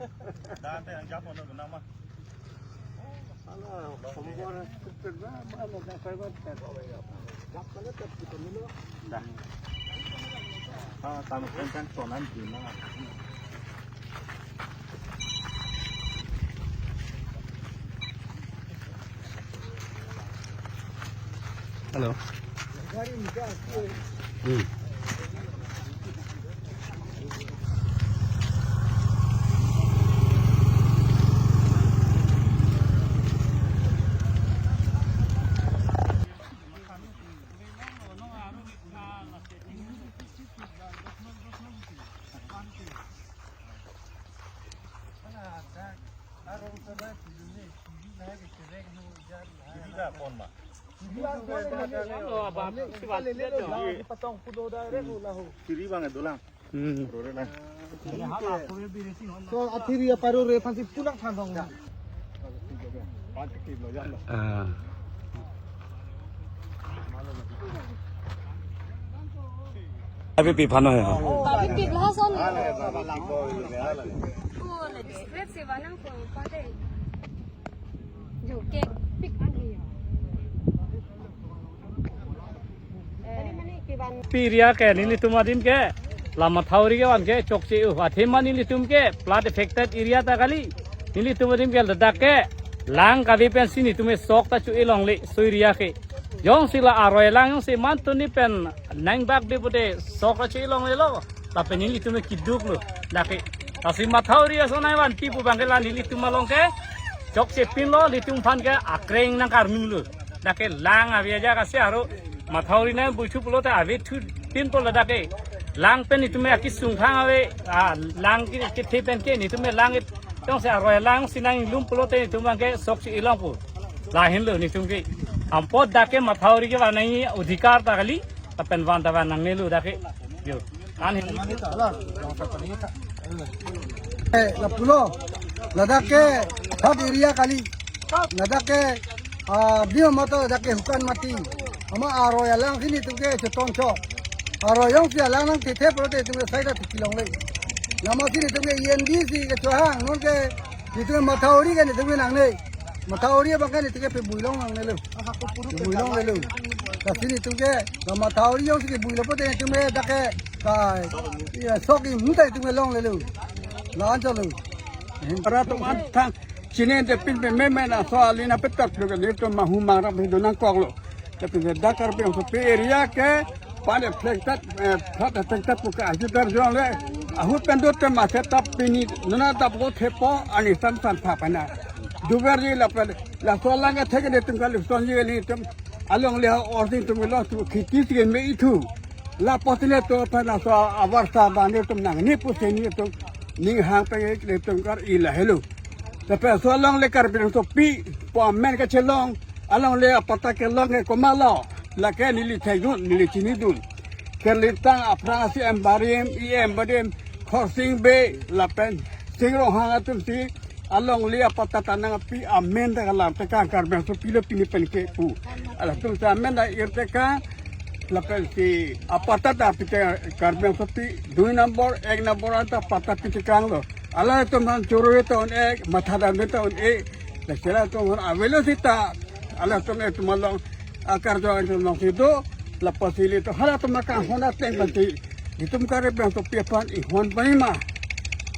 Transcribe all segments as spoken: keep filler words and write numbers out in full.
Date ang japon na nama. Ala, kompor, dah. Ah, tamu kan kan sonan di na. Hello. Hmm. Siri bang dolang. Hmm. So, athiri aparo re aphansi pulang thandong. Ah. Abi pi phano ya. Abi pi bla son. Ko le discreet se vanang ko pa de. Jo ke pick an hi. Pi area ke nelitum adim ke la mathauri kevan ke chokche u. Athema nelitum ke flood affected area ta kali. Nelitum adim ke ladak ke lang kave pensi nelitum sok ta chu-e longle so area ke. Jongsi la aroi lang jongsi man tuni pen nang bak be pute sok ta chu-e longle lo. Lapen nelitum keduk lo. Lake. Lasi mathauri ason nangvanpi pu abang ke la nelitum along ke chokche pinlo, nelitum aphan ke akreng nangkarmi lo. Lake lang ave aja kasi aro mathauri nangbuithu pulote ave thu pinpo ladak ke. Lang pen nelitum akesung thang ave, ah, lang ke, kethe pen ke nelitum lang ke jongsi aroi lang si nanglum pulote nelitum abang ke sok si ilong pu. Lahin lo nelitum ke. Anpot dak ke mathauri kevan nangji odhikar ta kali, lapen van ta van nangne lo dak ke. Yo. An hin. Eh, lapulo. Ladak ke flood area kali. Ladak ke, ah, bio moto ladak ke hukan mati. Ama aroi alang si nelitum ke cheton chok. Aroi jongsi alang nangthethe pulote nelitum ke saida thiki longle. Lama si nelitum ke E N B C kechohang, non ke nelitum ke mathauri ke nelitum ke nangne. Mathauri abang ke nelitum ke pebui long nangne lo. Pebui longle lo. Lasi nelitum ke, la mathauri jongsi kebui lo pute nelitum ke dak ke, ka, ya, sok imu ta nelitum ke longle lo. La anchot lo. Para atum an thang chinine pinpe meme na so alina petak lo ke nelitum mahumang rap hidu nangkoklo. Tapi dak Karbi Anglong asopi area ke flood affected, eh, flood affected pu ke ajudar jongle. Ahut pen dote mate ta pini non adap ko thepo ani san san pha pana. Duver ji lapen laso alang ke thek nelitum kali sonji nelitum alongle ordi tum lo tu khiti si me ithu. Lapuson le to pana so avarsa abang nelitum nangne pusi nelitum ning hang pe nelitum kar-i lahelo. Lapen laso alongle Karbi Anglong asopi pu amen kachelong alongle apatta kelong ke komatlo, lake neli thekdun, neli chinidun. Kerlintang aphrang asi Embarim, E Embarim, Khorsing Bey, lapen Sing Ronghang atum si alongle apatta ta nangpi amen ta kalam tekang Karbi Anglong asopi lo pini pen ke pu. Halatum si amen ta ir tekang, lapen si apatta ta pi te Karbi Anglong asopi dui number, ek number anta apatta pi tekanglo. Halatum aphan choro ta un-e, matha dam ta un-e. Lasi halatum aphan avelo seta, halatum etum along akarjong etum alongsi do, lapusi ilitum halatum akanghon ateng pensi itum Karbi Anglong asopi aphan ihon panima.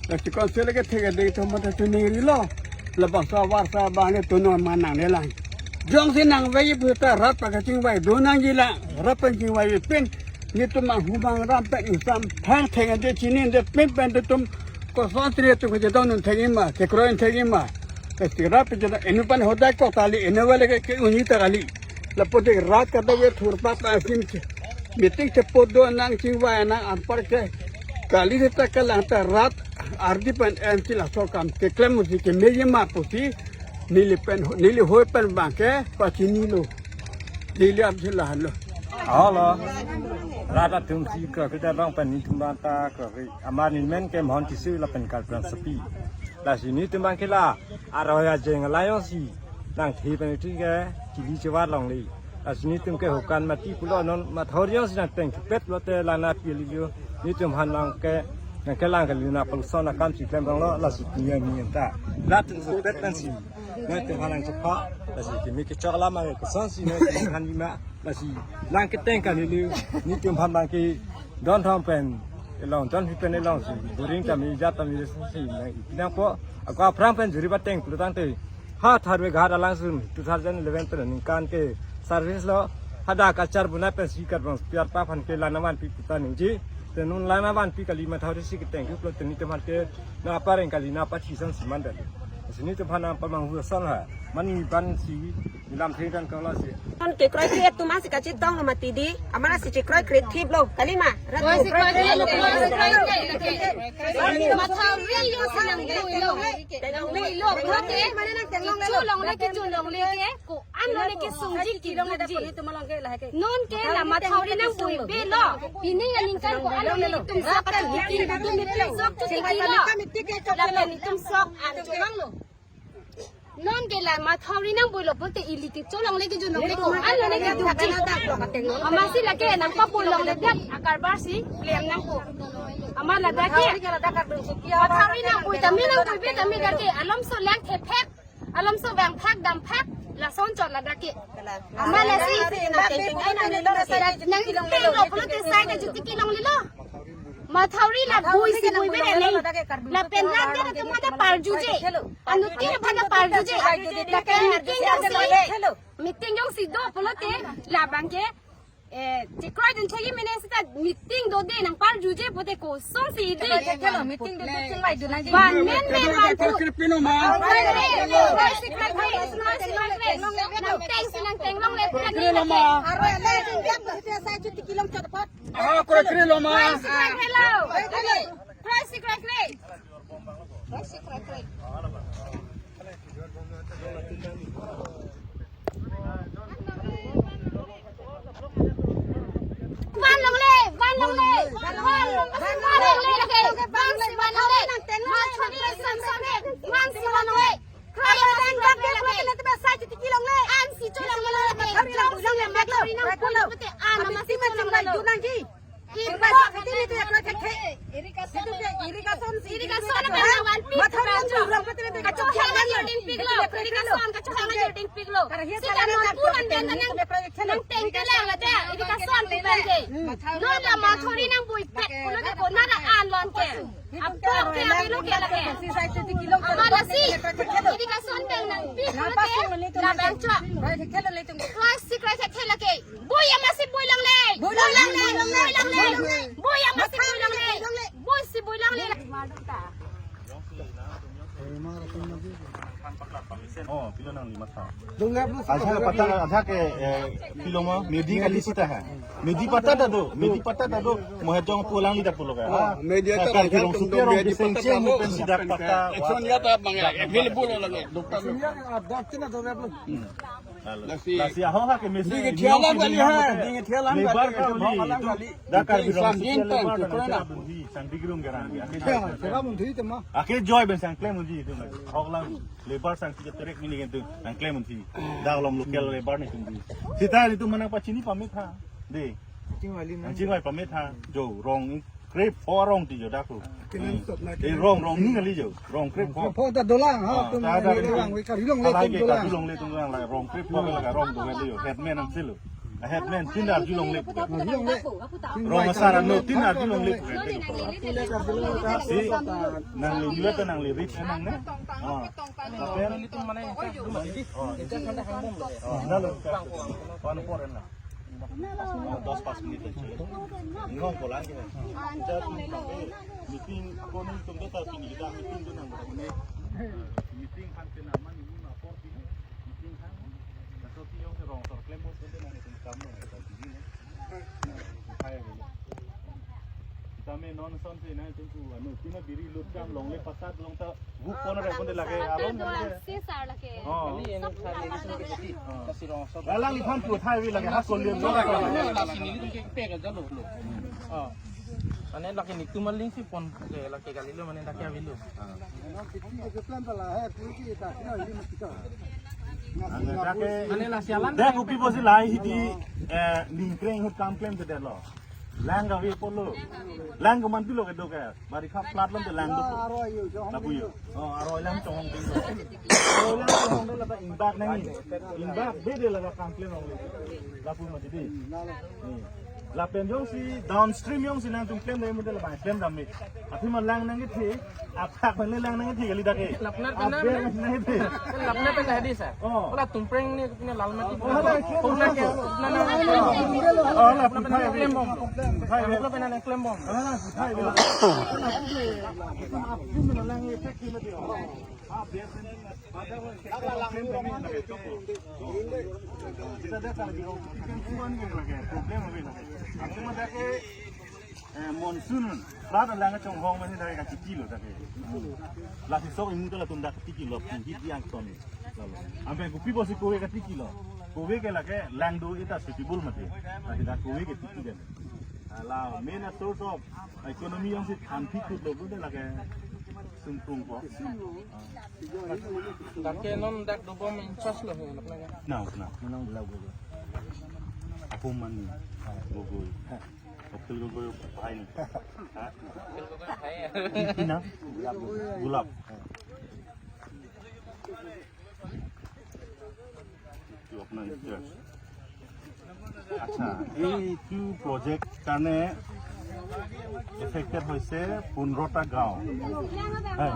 Lasi konsel ke thek dei itum mata chuningri lo. Labangso avarsa abang nelitum non manang nelang. Jongsi nangvai pu ta rat pakachingvai do nangjilang, rat pachingvai pin nelitum mahumang ram pen ingsam thang theng ade chini ade pin pen nelitum kosonsi nelitum kachedondun thekji ma, kekroi thekji ma. Kachira pen chedon enu pen hodai kok ta kali, enu vale ke, ke-unji ta kali. Lapu de rat kadokave thurpa pa sim che. Meeting chepo do nang chingvai nang anpar ke. Kali seta kelang ta rat ardi pen M C laso akam keklem pusi kemeji ma pusi neli pen, neli hoi pen abang ke pachinilo. Neli amsi lahenlo. Halo. Rat atum si kro kita bang pen nelitum bang ta kro. Amar neli men ke Mohon Kisu lapen Karbi Anglong asopi. Lasi nelitum abang ke la aroi ajeng alang jongsi nangthe pen nelitum ke chili chevar longle. Lasi nelitum ke hukan mati pulo non mathauri jongsi nangteng kepet lote lana pilio. Nelitum aphan abang ke Nangkelang kali, nangpalson akam si klem rong lo, lasi punya ni enta. Lat tu so pet kan si. Nangtum aphan nangchepha, lasi kimi kechok lama ke kosonsi nangtum aphan bima, lasi lang keteng kali lu, netum aphan bang ke don thom pen, elong don hi pen elongsi, boring kami jat kami si, nang ipi nangpo, ako aphrang pen juri bateng pulotangte. Ha tharve ghat alangsun two thousand eleven pen ningkan ke service lo, hadak achar buna pensi karbon piar pa aphan ke lana vanpi puta ningji, te non lana vanpi kali mathauri si keteng pulo te netum aphan ke nangpareng kali nangpathisan si mandali. Si netum aphan nangpamanghu ason ha, mani bansi nilam thengdan kala si. Non ke kroikre atum si kachetong lo mati di, amat si chekroikre thip lo, kali ma? Kroikre, kroikre, kroikre. Mathauri yo si nangbuilo. Nangbuilo, pulote. Kejun longle, kejun longle ke, ko-an longle kesungji kelongji. Non ke la mathauri nangbuibe lo. Pining aningkan ko-an longle itum sok kachotiki, itum sok chotiki lo. Lapen itum sok an chobang lo. Non ke la mathauri nangbuilo pulote ili kejun longle kejun longle ko-an longle kejun. Amatsi lake nangpabui longle dak akarbar si klem nangpo. Amat ladak ke. Mathauri nangbui tame nangbuibe tame dak ke. Alomso lang thephek. Alomso vangphak damphak. Lason chot ladak ke. Amat lasi. Nangteng lo pulote sai kachotiki longle lo. Mathauri la buisi buibe le. Lapen rat rat atum pada parjuje. Anuttin pada parjuje. Lapen meeting jongsi, meeting jongsi do pulote labang ke, eh, chekroidun thekji mene seta meeting dode nangparjuje pulote kosonsi di. Meeting dode chingvaidun nangji. Van men men van pu. Kripino ma. Nangtengsi nangteng longle. Kripino ma. Aro ele jingkep sai chotiki long chotpot. Ah, kroikre lo ma. Kroikre lo. Kroikre, kroikre. Van longle, van longle. Van longle, van longle. Van si van longle. Mathauri sam sam. Van si van longle. Kroikre longle. An si cho longle. Mathauri longle. Mathauri longle. An si cho longle. Irrigation, irrigation, irrigation, irrigation, irrigation, kachohang ajorbingpiklo, irrigation kachohang ajorbingpiklo. Sita non pu kan ben nang, nangteng kelang lata, irrigation pu ben ke. Non la mathauri nangbuipet pulote konat an lon ke. Apot ke avelo ke lake. Amat lasi, irrigation pen nangpi pulote labang chok. Kroikre si kroikre lake. Bui amatsi bui longle. Bui longle, bui longle. Bui amatsi bui longle. Buisi bui longle. Oh, pilo nangli matha. Ajha ke pata, ajha ke, eh, pilo ma, medi kali sita hai. Medi pata ta do, medi pata ta do. Mohe jong pu alangli ta pulo ka. Ah, medi ta, Karbi Rongsopi arong medi pata ta do. Pensi dak pata. Action ya ta bang ya, available lagi. Doctor. Hmm. Lasi. Lasi ahok ha ke mesen. Ding thia lang kali ha, ding thia lang kali, labour kali, kali. Dak Karbi Rongsopi labour kali, kali. Sangti Girung garang. Ake joy ben sang klem unji tu. Ahok lang labour sangti terek mini gentu nang klem unji. Dak along local labour netum di. Sita netum mana pachini pamit ha. De. Chingvai pamit ha. Jo rong krepho arong ti jo dak tu. Kinang sot na. Eh, rong, rong ni kali jo. Rong krepho. Krepho ta dolang ha, ah, tum ta, ta, ni ta. Rang we Karbi Anglong le tum dolang. Karbi Anglong le tum dolang la, rong krepho la rong do le jo. Headman ang silo. Headman tin arju longle. Arju longle. Rong asar no tin arju longle. Si nangli mula ta nangli rich nang ne. Ah. Apa ya? Oh, nalo. Pan por na. Dos pas minit aja. Ngong pulang kita. Kita meeting, ako nung tum data pini kita meeting tu nang berapa menit? Meeting kan kena mana ini lapor pini? Meeting kan. Kaso ti yong ke rong sor klem bos kan nang itu kamu kita pini. Nah, saya dulu. Kita me non son si na itu tu anu, tina biri lut kam longle pasat long ta Vuk pon ra pon de lake, alon de. Sir lake. Oh. Sab lake. Lalang iphan pu thai vi lake, ha kol liam jora ka. Oh. Mane lake netum aling si pon ke lake kali lo mane lake avelo. Mane lasi alam. Dak kopi bosi lahai hidi, eh, ningkreng ahut kam klemkledet lo. Lang kave apotlo. Lang komantu lo kedo ke. Barikha flood lam te lang do. Lapu yo. Oh, aroi lang chonghong ding lo. Aroi lang chonghong ding lo ta ingbak nangji. Ingbak bede la kangklem ong. Lapu mati di. Hmm. Lapen jongsi downstream jongsi nangtum klemdam mati la bang klemdam me. Athema lang nangkethe, aphak bang lang nangkethe kali dak ke. Lapnar bina. Aber nangkethe. Lapnar bina hadi sa. Oh. Ola Tumpreng ni, ni Lalmati. Oh, hala, Tumpreng ke, na, na, na. Oh, hala, Tumpreng puthai klem bom. Puthai. Tumpreng bina klem bom. Ah, puthai. Kita dah kalau di, kita tuan ke lagi, problem apa lagi? Aku mah dah ke, eh, monsoon, flood lang chonghong masi dah ke kachikilo dah ke. Lasi sok imu tu latum dak tikilo, pungki di angton. Lalu, ampe kopi pusi kove katikilo. Kove ke lake lang do ita suitable mati. Lasi dak kove ke tiki dan. Ala, main source of economy jongsi thanpi kut lo, bude lake sungkung ko. Dak ke non dak dobom in charge lo he, lok lake. Na, na. Manang bela Gogoi. Aku mani. Gogoi. Akhil Gogoi bhai ni. Ha? Akhil Gogoi bhai ya. Ki, ki naam? Gulab Gogoi. Gulab. এইটো আপোনাৰ ইনচাৰ্জ। আচ্ছা, এইটো প্ৰজেক্ট কাৰণে এফেক্টেড হৈছে পোন্ধৰটা গাঁও। হয়,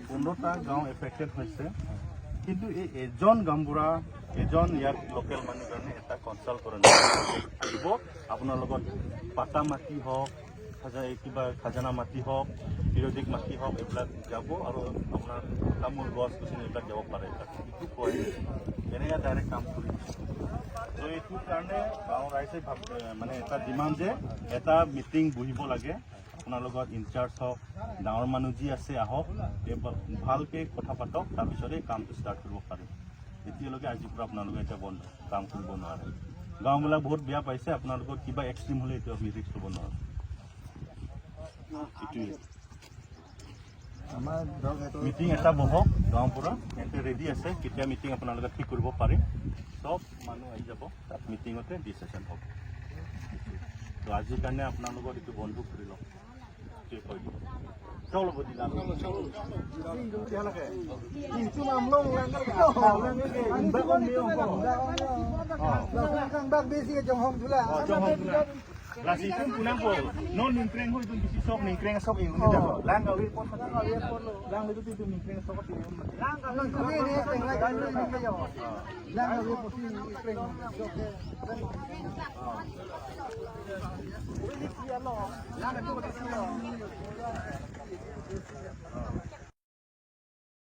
পোন্ধৰটা গাঁও এফেক্টেড হৈছে। কিন্তু এই এজন গাঁওবুঢ়া, এজন ইয়াত লোকেল মানুহ কাৰণে এটা কনচাল্ট কৰে আহিব। আপোনাৰ লগত পাটা মাটি হওক, খাজা-, এই কিবা খাজানা মাটি হওক, পিৰিয়ডিক মাটি হওক, এইবিলাক যাব আৰু আপোনাৰ তামোল গছ গছনি এইবিলাক যাব পাৰে। এইটো কয়, এনেকে ডাইৰেক্ট কাম কৰি দিছে। তো এইটোৰ কাৰণে গাঁও ৰাইজে ভাব-, এ, মানে এটা ডিমাণ্ড যে এটা মিটিং বহিব লাগে, আপোনাৰ লগত ইনচাৰ্জ হওক, ডাঙৰ মানুহ যি আছে আহক, এই বা-, ভালকে কথা পাতক, তাৰপিছতে এই কামটো ষ্টাৰ্ট কৰিব পাৰিম। এতিয়ালৈকে আজিৰ পৰা আপোনালোকে এতিয়া বন্ধ, কাম কৰিব নোৱাৰে। গাঁওবিলাক বহুত বেয়া পাইছে, আপোনালোকৰ কিবা এক্সট্ৰিম হ'লে এইটো আমি ৰিস্ক ল'ব নোৱাৰোঁ। এইটোৱে। আমাৰ ধৰক এইটো মিটিং এটা বহক গাঁওবুঢ়া, ইয়াতে ৰেডি আছে, কেতিয়া মিটিং আপোনালোকে ঠিক কৰিব পাৰিম। চব মানুহ আহি যাব, তাত মিটিঙতে ডিচিশ্যন হ'ব। তো আজিৰ কাৰণে আপোনালোকৰ এইটো বন্ধ কৰি লওক। এইটোৱে কৈ দিওঁ। চলো, বুজিলা? Bak besi ke Jonghong thula. Oh, Jonghong thula. Lasi itum pulang po. Non ningkreng ho itum bisi sok, ningkreng sok itum ni dapo. Lang kave apot, lang kave apot lo. Lang itu itum ningkreng sok itum. Lang kave apot, lang kave apot. Lang kave apot ningkreng sok. Lang kave apot.